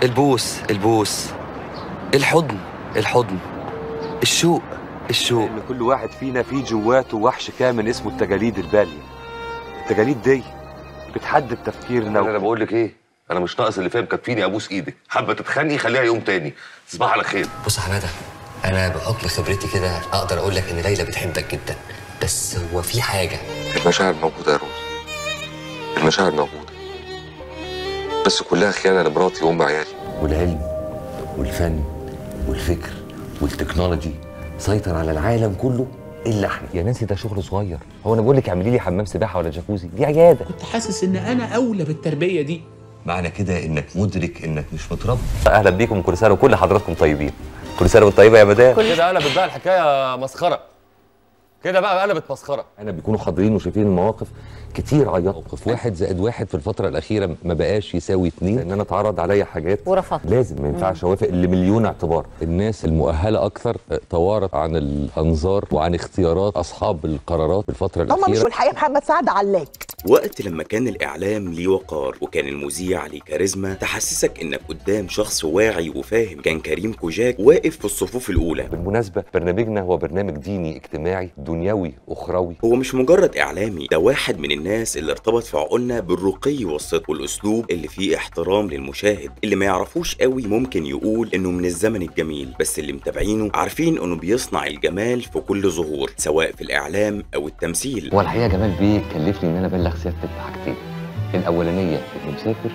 البوس البوس، الحضن الحضن، الشوق الشوق. إن كل واحد فينا فيه جواته وحش كامل اسمه التجاليد البالية. التجاليد دي بتحدد تفكيرنا. انا بقول لك ايه، انا مش ناقص اللي فاهم كفيني، ابوس ايدك. حابة تتخانقي خليها يوم تاني. تصبح على خير. بص يا حمادة، انا بحكم خبرتي كده اقدر اقول لك ان ليلى بتحبك جدا، بس هو في حاجة. المشاعر موجودة يا روز، المشاعر موجودة، بس كلها خيانة لمراتي وام عيالي. والعلم والفن والفكر وال technology سيطر على العالم كله الا احنا. يا نانسي ده شغل صغير، هو انا بقول لك اعملي لي حمام سباحة ولا جاكوزي؟ دي عيادة. كنت حاسس ان انا اولى بالتربية دي. معنى كده انك مدرك انك مش متربي. اهلا بيكم، كل سنة وكل حضراتكم طيبين. كل سنة وانت طيبة يا مدام. كده قلبت بقى الحكاية مسخرة، كده بقى قلبت مسخرة. انا بيكونوا حاضرين وشايفين المواقف كتير. عيطوا. موقف 1+1 في الفترة الاخيرة ما بقاش يساوي 2، لان انا اتعرض عليا حاجات ورفضت. لازم، ما ينفعش اوافق لمليون اعتبار. الناس المؤهله اكثر توارت عن الانظار وعن اختيارات اصحاب القرارات في الفترة الاخيرة. هم مش الحقيقة محمد سعد علاك. وقت لما كان الاعلام ليه وقار وكان المذيع ليه كاريزما تحسسك انك قدام شخص واعي وفاهم، كان كريم كوجاك واقف في الصفوف الاولى. بالمناسبة برنامجنا هو برنامج ديني اجتماعي دنيوي اخروي. هو مش مجرد اعلامي، ده واحد من الناس اللي ارتبط في عقولنا بالرقي والصدق والاسلوب اللي فيه احترام للمشاهد. اللي ما يعرفوش قوي ممكن يقول انه من الزمن الجميل، بس اللي متابعينه عارفين انه بيصنع الجمال في كل ظهور، سواء في الاعلام او التمثيل. هو الحقيقة جمال بيه كلفني ان انا ابلغ سيادتك بحاجتين، الاولانية انه مسافر،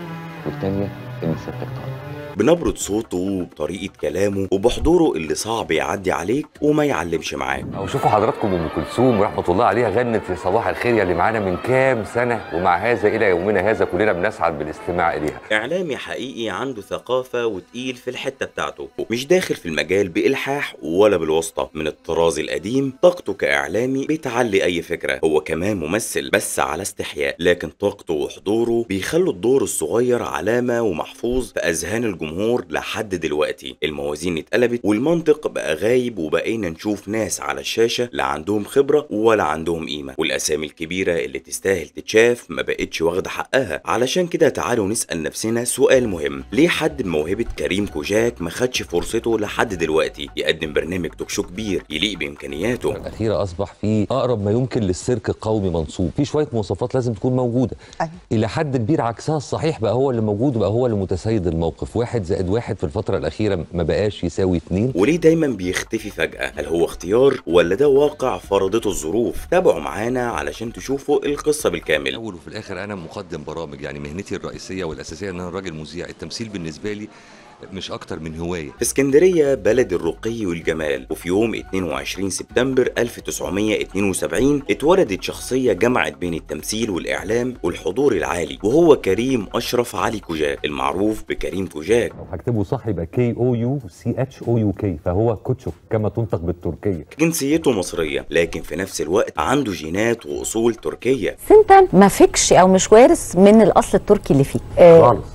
والثانية ان سيادتك طالع. بنبرة صوته وبطريقة كلامه وبحضوره اللي صعب يعدي عليك وما يعلمش معاك. أو شوفوا حضراتكم أم كلثوم رحمة الله عليها غنت في صباح الخير اللي معانا من كام سنة، ومع هذا إلى يومنا هذا كلنا بنسعد بالاستماع إليها. إعلامي حقيقي عنده ثقافة وتقيل في الحتة بتاعته، مش داخل في المجال بإلحاح ولا بالواسطة. من الطراز القديم، طاقته كإعلامي بتعلي أي فكرة. هو كمان ممثل بس على استحياء، لكن طاقته وحضوره بيخلوا الدور الصغير علامة ومحفوظ في أذهان الجمهور لحد دلوقتي. الموازين اتقلبت والمنطق بقى غايب، وبقينا نشوف ناس على الشاشة لا عندهم خبرة ولا عندهم قيمة، والأسامي الكبيرة اللي تستاهل تتشاف ما بقتش واخدة حقها. علشان كده تعالوا نسأل نفسنا سؤال مهم: ليه حد بموهبة كريم كوجاك ما خدش فرصته لحد دلوقتي يقدم برنامج talk show كبير يليق بإمكانياته؟ الأخيرة أصبح في أقرب ما يمكن للسيرك القومي منصوب، في شوية مواصفات لازم تكون موجودة. أيوة. إلى حد كبير عكسها الصحيح بقى هو اللي موجود، وبقى هو اللي متسيد الموقف. 1+1 في الفترة الأخيرة ما بقاش يساوي 2. وليه دايما بيختفي فجأة؟ هل هو اختيار ولا ده واقع فرضته الظروف؟ تابعوا معانا علشان تشوفوا القصة بالكامل. الأول وفي الآخر أنا مقدم برامج، يعني مهنتي الرئيسية والأساسية إن أنا راجل مذيع. التمثيل بالنسبة لي مش أكتر من هواية. في اسكندرية بلد الرقي والجمال، وفي يوم 22 سبتمبر 1972 اتولدت شخصية جمعت بين التمثيل والإعلام والحضور العالي، وهو كريم أشرف علي كوجاك المعروف بكريم كوجاك. لو هكتبه صح يبقى KOUCHOUK، فهو كوتشوك كما تنطق بالتركية. جنسيته مصرية لكن في نفس الوقت عنده جينات وأصول تركية. بس انت ما فيكش أو مش وارث من الأصل التركي اللي فيك.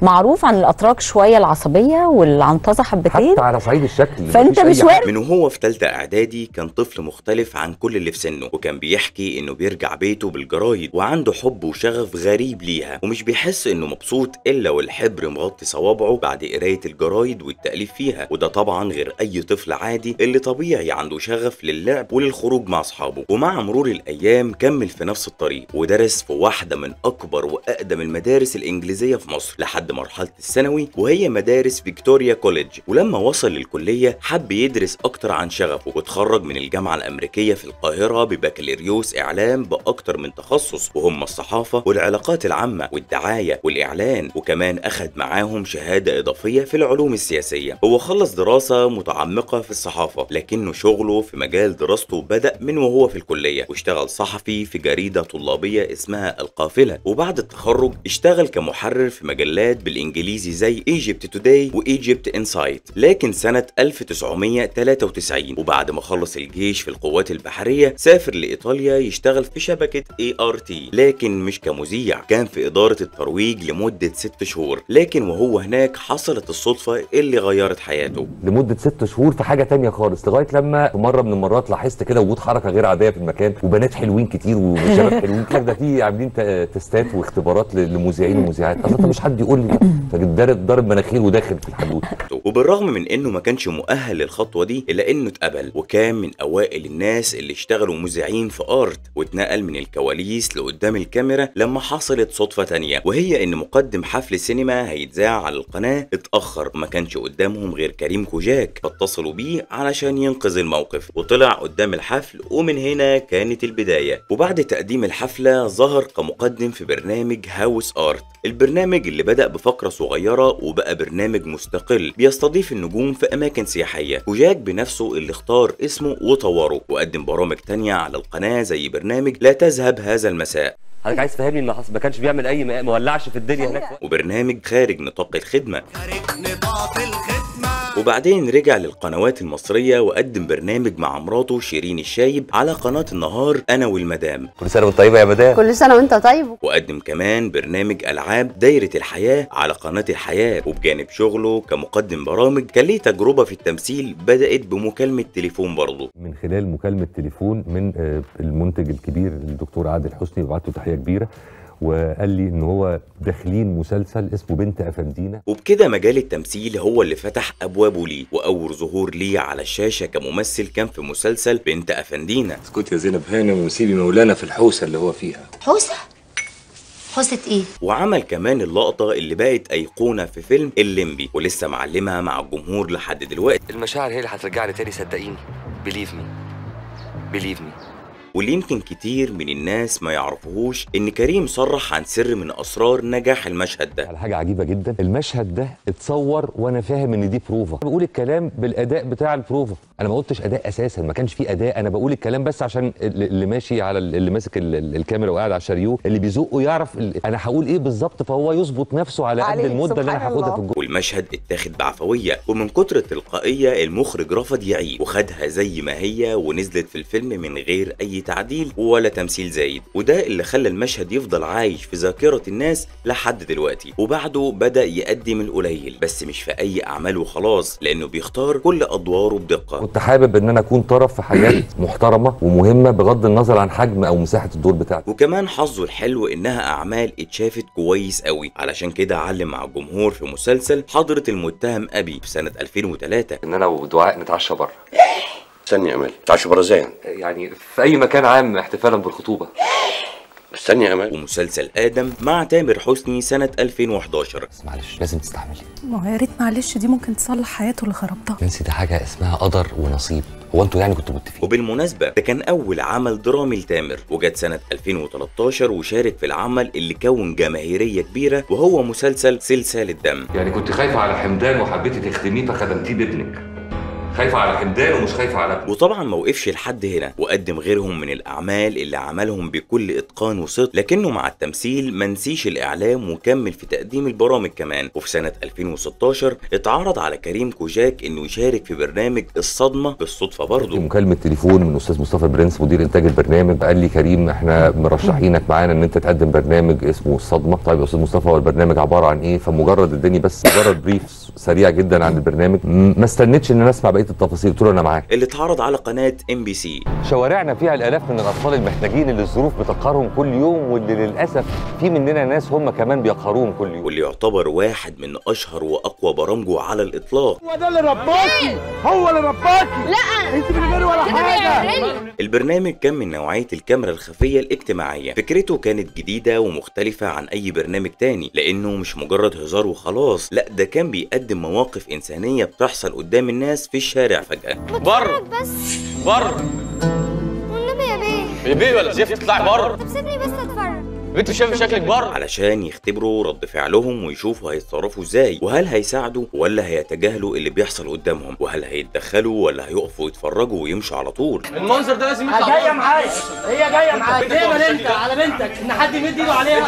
معروف عن الأتراك شوية العصبية والعنطزه حبتين حتى على صعيد الشكل، فانت مش وارد. من وهو في ثالثة اعدادي كان طفل مختلف عن كل اللي في سنة، وكان بيحكي انه بيرجع بيته بالجرايد وعنده حب وشغف غريب ليها، ومش بيحس انه مبسوط الا والحبر مغطي صوابعه بعد قرايه الجرايد والتاليف فيها. وده طبعا غير اي طفل عادي اللي طبيعي عنده شغف للعب وللخروج مع اصحابه. ومع مرور الايام كمل في نفس الطريق ودرس في واحدة من اكبر واقدم المدارس الانجليزية في مصر لحد مرحلة الثانوي، وهي مدارس فيكتوريا كوليدج. ولما وصل للكلية حب يدرس أكتر عن شغفه، واتخرج من الجامعة الأمريكية في القاهرة ببكالوريوس إعلام بأكتر من تخصص، وهم الصحافة والعلاقات العامة والدعاية والإعلان، وكمان أخد معاهم شهادة إضافية في العلوم السياسية. هو خلص دراسة متعمقة في الصحافة، لكنه شغله في مجال دراسته بدأ من وهو في الكلية، واشتغل صحفي في جريدة طلابية اسمها القافلة. وبعد التخرج اشتغل كمحرر في مجلات بالإنجليزي زي Egypt Today و Egypt Insight. لكن سنة 1993 وبعد ما خلص الجيش في القوات البحرية سافر لإيطاليا يشتغل في شبكة ART، لكن مش كمذيع، كان في إدارة الترويج لمدة 6 شهور. لكن وهو هناك حصلت الصدفة اللي غيرت حياته لمدة 6 شهور في حاجة تانية خالص، لغاية لما في مرة من المرات لاحظت كده وجود حركة غير عادية في المكان، وبنات حلوين كتير وشباب حلوين كده، ده في عاملين تستات واختبارات لمذيعين ومذيعات، اصلا مش حد يقول لي، فضارب مناخير وداخل في الحاجة. الحدوتة. وبالرغم من انه ما كانش مؤهل للخطوة دي الا انه اتقبل، وكان من اوائل الناس اللي اشتغلوا مذيعين في ارت، واتنقل من الكواليس لقدام الكاميرا لما حصلت صدفة تانية، وهي ان مقدم حفل سينما هيتذاع على القناة اتاخر، ما كانش قدامهم غير كريم كوجاك، فاتصلوا بيه علشان ينقذ الموقف، وطلع قدام الحفل، ومن هنا كانت البداية. وبعد تقديم الحفلة ظهر كمقدم في برنامج هاوس ارت، البرنامج اللي بدأ بفقره صغيرة وبقى برنامج مستقل بيستضيف النجوم في اماكن سياحية. كوجاك بنفسه اللي اختار اسمه وطوره، وقدم برامج تانية على القناة زي برنامج لا تذهب هذا المساء. حضرتك عايز تفهمني ان ما كانش بيعمل اي ما ولعش في الدنيا هناك، وبرنامج خارج نطاق الخدمة. وبعدين رجع للقنوات المصرية وقدم برنامج مع مراته شيرين الشايب على قناة النهار أنا والمدام. كل سنة وانت طيبة يا مدام. كل سنة وانت طيب. وقدم كمان برنامج ألعاب دايرة الحياة على قناة الحياة. وبجانب شغله كمقدم برامج كان ليه تجربة في التمثيل بدأت بمكالمة تليفون برضه. من خلال مكالمة تليفون من المنتج الكبير الدكتور عادل حسني، بعت له تحية كبيرة، وقال لي ان هو داخلين مسلسل اسمه بنت افندينا. وبكده مجال التمثيل هو اللي فتح ابوابه ليه، واول ظهور ليه على الشاشة كممثل كان في مسلسل بنت افندينا. اسكت يا زينب هانم وسيبي مولانا في الحوسة اللي هو فيها. حوسه؟ حوسه ايه؟ وعمل كمان اللقطة اللي بقت ايقونة في فيلم الليمبي ولسه معلمها مع الجمهور لحد دلوقتي. المشاعر هي اللي هترجعني تاني، صدقيني. believe me believe me. واللي يمكن كتير من الناس ما يعرفوهوش ان كريم صرح عن سر من اسرار نجاح المشهد ده. على حاجة عجيبة جدا، المشهد ده اتصور وانا فاهم ان دي بروفا، بقول الكلام بالاداء بتاع البروفا، انا ما قلتش اداء اساسا، ما كانش فيه اداء، انا بقول الكلام بس عشان اللي ماشي على اللي ماسك الكاميرا وقاعد على الشاريو اللي بيزقه يعرف انا هقول ايه بالظبط، فهو يظبط نفسه على قد المدة اللي انا هاخدها في الجو. والمشهد اتاخد بعفويه ومن كتر التلقائية المخرج رفض يعيد وخدها زي ما هي ونزلت في الفيلم من غير اي تعديل ولا تمثيل زايد، وده اللي خلى المشهد يفضل عايش في ذاكرة الناس لحد دلوقتي. وبعده بدأ يقدم القليل بس مش في أي أعمال وخلاص، لأنه بيختار كل أدواره بدقة. كنت حابب إن أنا أكون طرف في حاجات محترمة ومهمة بغض النظر عن حجم أو مساحة الدور بتاعتي. وكمان حظه الحلو إنها أعمال اتشافت كويس قوي، علشان كده علم مع الجمهور في مسلسل حضرة المتهم أبي في سنة 2003. إن أنا ودعاء نتعشى بره. استني يا امال، تعشى بره ازاي؟ يعني في اي مكان عام احتفالا بالخطوبه. استني يا امال. ومسلسل ادم مع تامر حسني سنة 2011. بس معلش لازم تستحملي. ما هو يا ريت معلش دي ممكن تصلح حياته اللي خربتها. نانسي ده حاجة اسمها قدر ونصيب، هو انتوا يعني كنتوا متفقين؟ وبالمناسبة ده كان اول عمل درامي لتامر، وجت سنة 2013 وشارك في العمل اللي كون جماهيرية كبيرة وهو مسلسل سلسال الدم. يعني كنت خايفة على حمدان وحبيتي تخدميه فخدمتيه بابنك. خايفة على حمدان ومش خايفة على ابنه. وطبعا ما وقفش لحد هنا وقدم غيرهم من الأعمال اللي عملهم بكل إتقان وصدق، لكنه مع التمثيل ما نسيش الإعلام وكمل في تقديم البرامج كمان. وفي سنة 2016 اتعرض على كريم كوجاك إنه يشارك في برنامج الصدمة بالصدفة برضه. مكالمة تليفون من أستاذ مصطفى برنس مدير إنتاج البرنامج، قال لي كريم احنا مرشحينك معانا إن أنت تقدم برنامج اسمه الصدمة. طيب يا أستاذ مصطفى هو البرنامج عبارة عن إيه؟ فمجرد اداني بس مجرد brief سريع جدا عن البرنامج، ما استنيتش إن أنا أسمع بقية التفاصيل، قلت له انا معاك. اللي اتعرض على قناة MBC. شوارعنا فيها الالاف من الاطفال المحتاجين اللي الظروف بتقهرهم كل يوم، واللي للاسف في مننا ناس هم كمان بيقهروهم كل يوم، واللي يعتبر واحد من اشهر واقوى برامجه على الاطلاق. هو ده اللي رباكي، هو اللي رباكي. لا انت من غير ولا حاجة. البرنامج كان من نوعية الكاميرا الخفية الاجتماعية، فكرته كانت جديدة ومختلفة عن اي برنامج تاني، لانه مش مجرد هزار وخلاص، لا ده كان بيقدم مواقف انسانيه بتحصل قدام الناس في الشارع فجأة. بره بس بره والنبي يا بيه. يا بيه ولا زفت، اطلعي بره. طب سيبني بس اتفرج. انتوا شايف شكلك بره. علشان يختبروا رد فعلهم ويشوفوا هيتصرفوا ازاي، وهل هيساعدوا ولا هيتجاهلوا اللي بيحصل قدامهم، وهل هيتدخلوا ولا هيقفوا يتفرجوا ويمشوا على طول. المنظر ده لازم يطلع. جاية معايا، هي جاية معايا. تقبل انت على بنتك ان حد يمد ايده عليها؟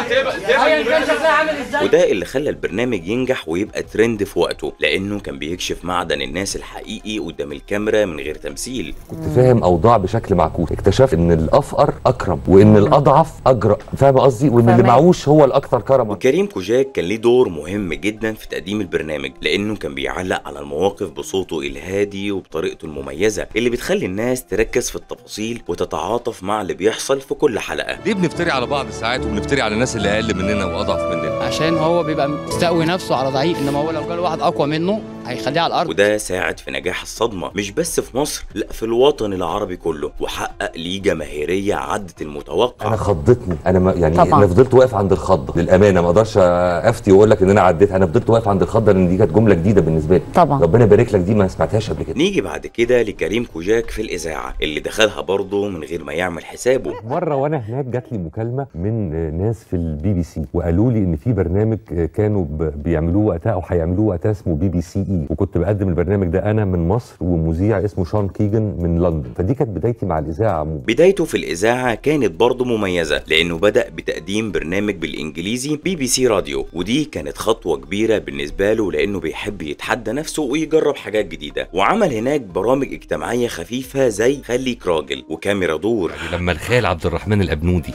ايا كان شكلها عامل ازاي. وده اللي خلى البرنامج ينجح ويبقى ترند في وقته، لانه كان بيكشف معدن الناس الحقيقي قدام الكاميرا من غير تمثيل. كنت فاهم اوضاع بشكل معكوس، اكتشفت ان الافقر اكرم وان الاضعف اجرأ، فاهم قصدي؟ قصدي؟ وان اللي معهوش هو الاكثر كرما. وكريم كوجاك كان ليه دور مهم جدا في تقديم البرنامج، لانه كان بيعلق على المواقف بصوته الهادي وبطريقته المميزة اللي بتخلي الناس تركز في التفاصيل وتتعاطف مع اللي بيحصل في كل حلقة. ليه بنفتري على بعض ساعات وبنفتري على الناس اللي اقل مننا واضعف مننا؟ عشان هو بيبقى مستقوي نفسه على ضعيف، انما هو لو جاله واحد اقوى منه هيخليه على الارض. وده ساعد في نجاح الصدمة مش بس في مصر، لا في الوطن العربي كله، وحقق ليه جماهيرية عدت المتوقع. انا خضتني، انا ما يعني طبعا. انا فضلت واقف عند الخضه للامانة، ما اقدرش افتي واقول لك ان انا عديت، انا فضلت واقف عند الخضه لان دي كانت جملة جديدة بالنسبة لي. طبعا ربنا يبارك لك، دي ما سمعتهاش قبل كده. نيجي بعد كده لكريم كوجاك في الاذاعة اللي دخلها برضه من غير ما يعمل حسابه. مرة وانا هناك جات لي مكالمة من ناس في البي بي سي، وقالوا لي ان في برنامج كانوا بيعملوه وقتها او هيعملوه وقتها اسمه بي بي سي اي، وكنت بقدم البرنامج ده انا من مصر ومذيع اسمه شون كيجن من لندن. فدي كانت بدايتي مع الاذاعة عموما. بدايته في الاذاعة كانت برضه مميزة، لانه بدا بتقديم برنامج بالانجليزي بي بي سي راديو، ودي كانت خطوة كبيرة بالنسبة له لانه بيحب يتحدى نفسه ويجرب حاجات جديدة. وعمل هناك برامج اجتماعية خفيفة زي خليك راجل وكاميرا دور. يعني لما الخال عبد الرحمن الابنودي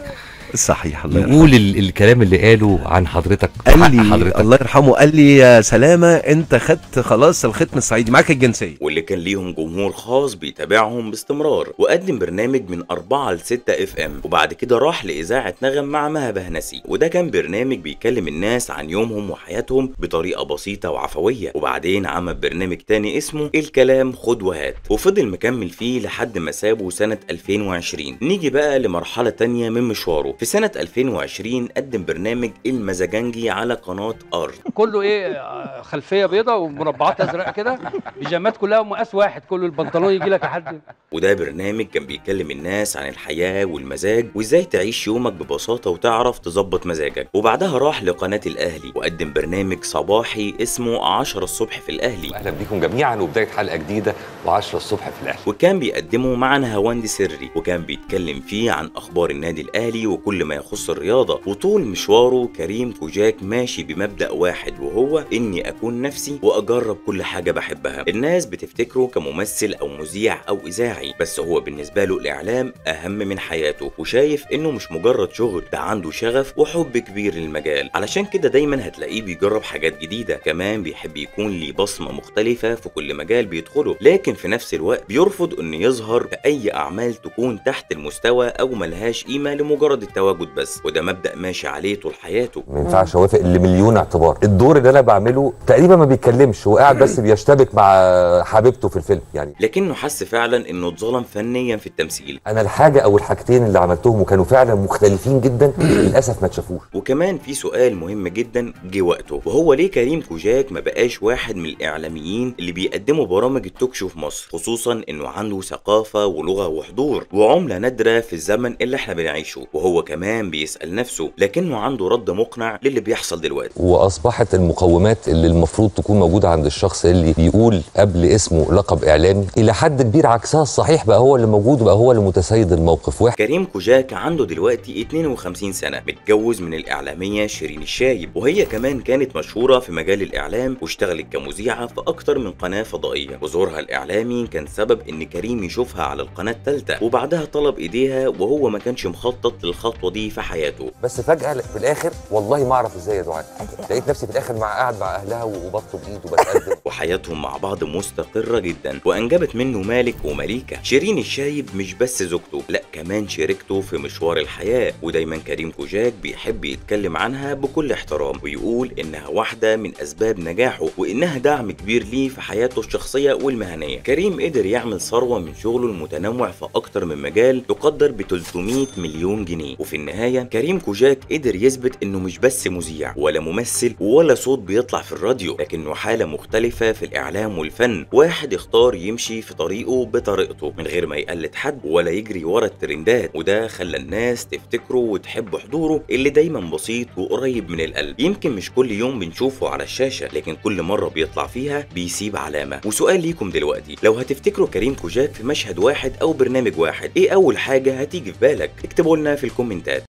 صحيح الله يرحمه يقول الكلام اللي قاله عن حضرتك، قال لي حضرتك الله يرحمه، قال لي يا سلامه انت خدت خلاص الختم الصعيدي، معاك الجنسية. واللي كان ليهم جمهور خاص بيتابعهم باستمرار، وقدم برنامج من 4 ل 6 FM، وبعد كده راح لاذاعة نغم مع مها بهنسي، وده كان برنامج بيكلم الناس عن يومهم وحياتهم بطريقة بسيطة وعفويه. وبعدين عمل برنامج تاني اسمه الكلام خد وهات، وفضل مكمل فيه لحد ما سابه سنة 2020. نيجي بقى لمرحلة تانية من مشواره. في سنة 2020 قدم برنامج المزاجنجي على قناة أرض. كله ايه، خلفية بيضة ومربعات أزرق كده، بيجامات كلها مقاس واحد، كله البنطلون يجي لك لحد. وده برنامج كان بيكلم الناس عن الحياة والمزاج وازاي تعيش يومك ببساطة وتعرف تظبط مزاجك. وبعدها راح لقناة الأهلي وقدم برنامج صباحي اسمه 10 الصبح في الأهلي. أهلا بيكم جميعا وبداية حلقة جديدة و10 الصبح في الأهلي. وكان بيقدمه مع نهاوند سري، وكان بيتكلم فيه عن أخبار النادي الأهلي وكل ما يخص الرياضة. وطول مشواره كريم كوجاك ماشي بمبدأ واحد، وهو إني أكون نفسي وأجرب كل حاجة بحبها. الناس بتفتكره كممثل أو مذيع أو إذاعي، بس هو بالنسبة له الإعلام أهم من حياته، وشايف إنه مش مجرد شغل، ده عنده شغف وحب كبير للمجال. علشان كده دايما هتلاقيه بيجرب حاجات جديدة، كمان بيحب يكون ليه بصمة مختلفة في كل مجال بيدخله، لكن في نفس الوقت بيرفض إنه يظهر بأي أعمال تكون تحت المستوى أو ملهاش قيمة لمجرد التواجد بس، وده مبدأ ماشي عليه طول حياته. ما ينفعش اوافق لمليون اعتبار. الدور اللي انا بعمله تقريبا ما بيتكلمش، هو قاعد بس بيشتبك مع حبيبته في الفيلم يعني. لكنه حس فعلا انه اتظلم فنيا في التمثيل. انا الحاجة او الحاجتين اللي عملتهم وكانوا فعلا مختلفين جدا للاسف ما اتشافوش. وكمان في سؤال مهم جدا جه وقته، وهو ليه كريم كوجاك ما بقاش واحد من الاعلاميين اللي بيقدموا برامج التوك شو في مصر، خصوصا انه عنده ثقافة ولغة وحضور وعمله نادرة في الزمن اللي احنا بنعيشه. وهو كمان بيسأل نفسه، لكنه عنده رد مقنع للي بيحصل دلوقتي. واصبحت المقومات اللي المفروض تكون موجودة عند الشخص اللي بيقول قبل اسمه لقب اعلامي الى حد كبير عكسها الصحيح بقى هو اللي موجود وبقى هو اللي متسيد الموقف. كريم كوجاك عنده دلوقتي 52 سنة، متجوز من الاعلامية شيرين الشايب، وهي كمان كانت مشهورة في مجال الاعلام واشتغلت كمذيعه في اكتر من قناة فضائية، وظهورها الاعلامي كان سبب ان كريم يشوفها على القناة الثالثة، وبعدها طلب ايديها وهو ما كانش مخطط للخطوة دي في حياته. بس فجاة في الاخر والله ما اعرف ازاي يا دعاء، لقيت نفسي في الاخر مع قاعد مع اهلها وبطلب ايد وبتقدم. وحياتهم مع بعض مستقره جدا، وانجبت منه مالك ومليكه. شيرين الشايب مش بس زوجته، لا كمان شريكته في مشوار الحياة، ودايما كريم كوجاك بيحب يتكلم عنها بكل احترام ويقول انها واحدة من اسباب نجاحه وانها دعم كبير ليه في حياته الشخصية والمهنية. كريم قدر يعمل ثروة من شغله المتنوع في اكتر من مجال تقدر ب 300 مليون جنيه. وفي النهاية كريم كوجاك قدر يثبت انه مش بس مذيع ولا ممثل ولا صوت بيطلع في الراديو، لكنه حاله مختلفة في الاعلام والفن، واحد اختار يمشي في طريقه بطريقته من غير ما يقلد حد ولا يجري ورا الترندات، وده خلى الناس تفتكره وتحب حضوره اللي دايما بسيط وقريب من القلب. يمكن مش كل يوم بنشوفه على الشاشة، لكن كل مرة بيطلع فيها بيسيب علامة. وسؤال ليكم دلوقتي، لو هتفتكروا كريم كوجاك في مشهد واحد او برنامج واحد، ايه اول حاجة هتيجي في بالك؟ اكتبوا لنا في الكومنتات.